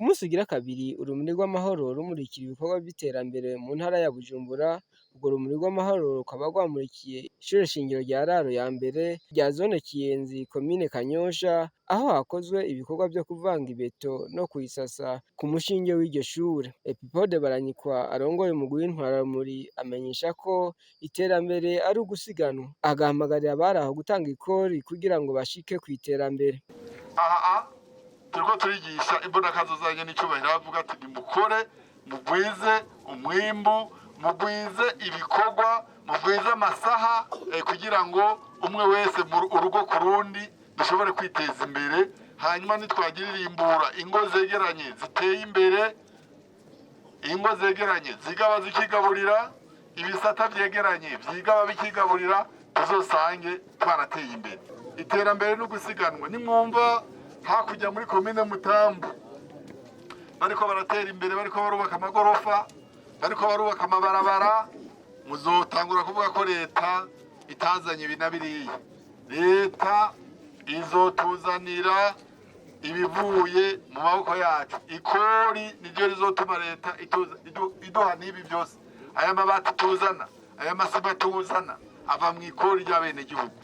Ku munsi ugira kabiri, urumuri rw'amahoro rumurikira ibikorwa vy'iterambere mu ntara ya Bujumbura. Urwo rumuri rw'amahoro rukaba rwamurikiye ishure shingiro rya Raro ya mbere rya zone Kiyenzi, komine Kanyosha, aho hakozwe ibikorwa vyo kuvanga ibeto no kuyisasa ku mushinge w'iryo shure. Epipode Baranyikwa arongoye umugwi w'intwararumuri amenyesha ko iterambere ari ugusiganwa, agahamagarira abari aho gutanga ikori kugira ngo bashike kw'iterambere. Aha turiko turigisha imbonakazoza n'icyubahiro, avuga ati: "Nimukore, mugwize umwimbu, mugwize ibikorwa, mugwize amasaha, kugira ngo umwe wese urugo ku rundi dushobore kwiteza imbere. Hanyuma nitwagiririmbura ingo zegeranye ziteye imbere, ingo zegeranye zigaba zikigaburira, ibisata vyegeranye vyigaba bikigaburira, tuzosange twarateye imbere." Iterambere no gusiganwa. Nimwumva hakurya muri komine Mutambu bariko baratera imbere, bariko barubaka amagorofa, bariko barubaka amabarabara, muzotangura kuvuga ko leta itazanye ibi na biriya. Leta izotuzanira ibivuye mu maboko yacu. Ikori niryo rizotuma leta iduha n'ibi byose. Aya mabati tuzana, aya masima tuzana, ava mu ikori ry'abenegihugu.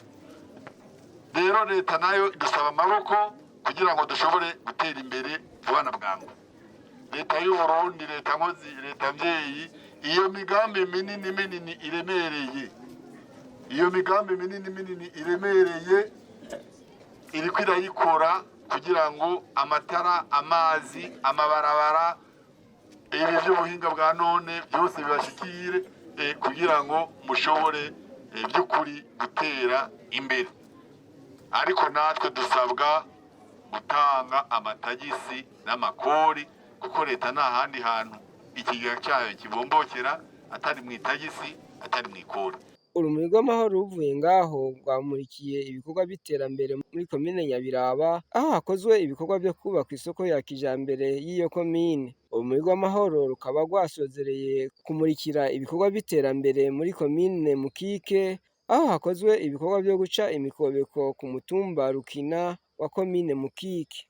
Rero leta nayo idusaba amaboko kugira ngo dushobore gutera imbere vuba na bwangu. Leta y'u Burundi, leta nkozi, leta mvyeyi, iyo migambi minini minini iremereye, iyo migambi minini minini iremereye iriko irayikora kugira ngo amatara, amazi, amabarabara, ibi by'ubuhinga bwa none byose bibashikire, kugira ngo mushobore by'ukuri gutera imbere. Ariko natwe dusabwa gutanga amatagisi n'amakori, kuko leta nta handi hantu ikigega cyayo kibombokera atari mu itagisi, atari mu ikori. Urumuri rw'amahoro ruvuye ngaho rwamurikiye ibikorwa by'iterambere muri komine Nyabiraba, aho hakozwe ibikorwa byo kubaka isoko ya kijambere y'iyo komine. Urumuri rw'amahoro rukaba rwasozereye kumurikira ibikorwa by'iterambere muri komine Mukike, aho hakozwe ibikorwa byo guca imikobeko ku mutumba Rukina wa komine Mukike.